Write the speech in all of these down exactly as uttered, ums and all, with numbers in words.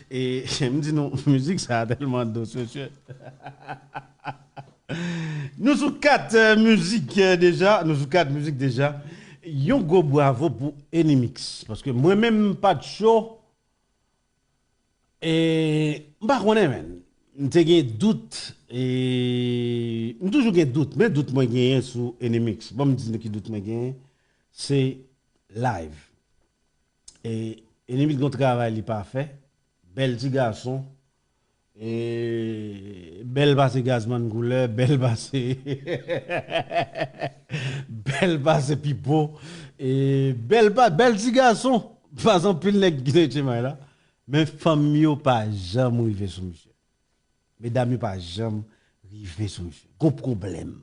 E m di nou, mizik sa a tèlman dous, mesye. Nou sou kat, euh, mizik, euh, deja. Nou sou kat mizik deja. Yon gwo bravo pou Enimix. Paske mwen menm, m pa t cho. E m pa konnen, menn. M te gen dout. E m toujou gen dout. Men dout mwen genyen sou Enimix. Bon, m di nou ki dout mwen genyen. Se live. E Enimix gon travay li pa fè. Bèl ti gason. E bèl pase Gazman koulè, bèl pase, bèl pase Pipo. E bèl pa, bèl ti gason. Pas anpil nèg ki te tchemay la. Men fanm yo pa janm rive sou misye. Medam yo pa janm rive sou misye. Gon pwoblèm.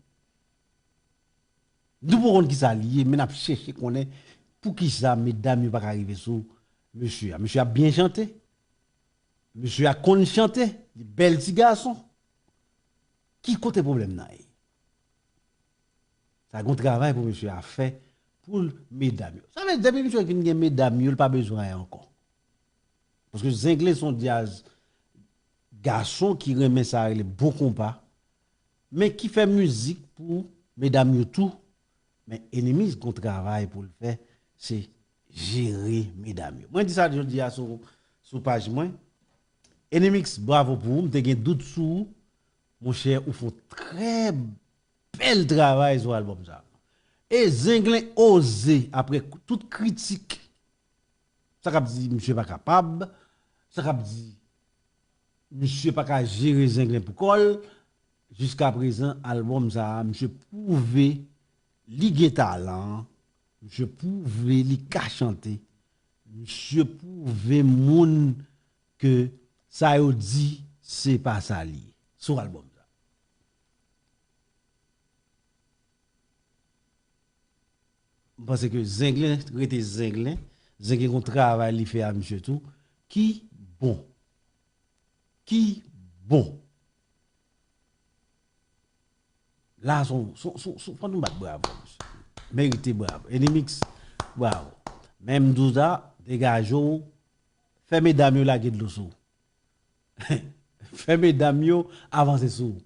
Nou poko konn kisa li ye, men n ap chèche konnen poukisa medam yo pa ka rive sou mesye a. Mesye a byen chante. Mesye a konn chante. Li bèl ti gason. Ki kote pwoblèm nan ye? Sa gon travay pou mesye a fè pou medam yo. Sa vle di, depi misye fin gen medam yo, li pa bezwen anyen ankò. Paske Zenglen se yon djaz gason ki renmen sa rele bon konpa. Men ki fè mizik pou medam yo tou. Men Enimix gon travay pou l fè, se jere medam yo. Mwen di sa jodi a sou, sou paj mwen. Enimix, bravo pou ou. M te gen dout sou ou. Monchè, ou fè yon trè bèl travay sou albòm sa. E Zenglen oze, apre tout kritik, sa k ap di misye pa kapab, sa k ap di misye pa ka jere Zenglen pou kò l. Jiskaprezan, albòm sa a, misye pwouve li gen talan, misye pwouve li ka chante, misye pwouve moun ke sa yo di, se pa sa li ye. Sou albòm sa. M panse ke Zenglen rete Zenglen. Zenglen gon travay li fè a misye tou. Ki bon. Ki bon. La, son, son, son, son, fò nou bat bravo, mesye. Merite bravo. Enimix, bravo. Men m di w sa, degaje w, fè medam yo lage dlo sou ou. Fè medam yo avanse sou ou.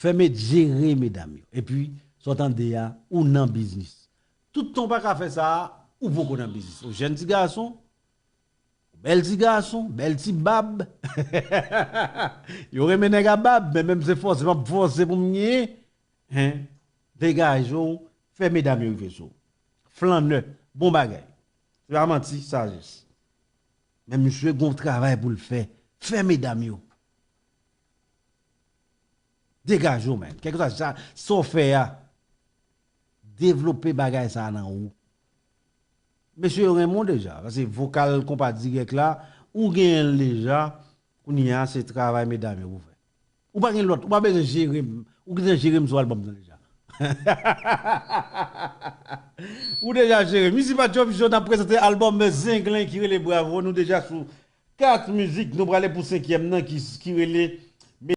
Fè med-, jere medam yo. Epi, sa w tande a, ou nan biznis. Tout tan w pa ka fè sa a, ou poko nan biznis. Ou jèn ti gason, bèl ti gason, bèl ti bab. Yo renmen nèg a bab, men menm se fòse, m ap fòse pou m genyen. Hein? Degaje w, fè medam yo rive sou ou. Flannè, bon bagay. Se pa manti, sajès. Men misye gon travay pou l fè. Fè medam yo. Degaje w, menn. Kèlkeswa sa, sa w fè a, devlope bagay sa a nan ou. Mesye yo renmen w deja. Paske vokal konpa dirèk la, ou genyen l deja. Kounye a, se travay medam yo pou fè. Ou pa gen lòt, ou pa bezwen jere m. Ou gentan jere m sou albòm nan deja. Ou deja jere m. Isi pa Job Joe, n ap prezante albòm Zenglen ki rele Bravo. Nou deja sou kat mizik. Nou prale pou senkyèm nan ki, ki rele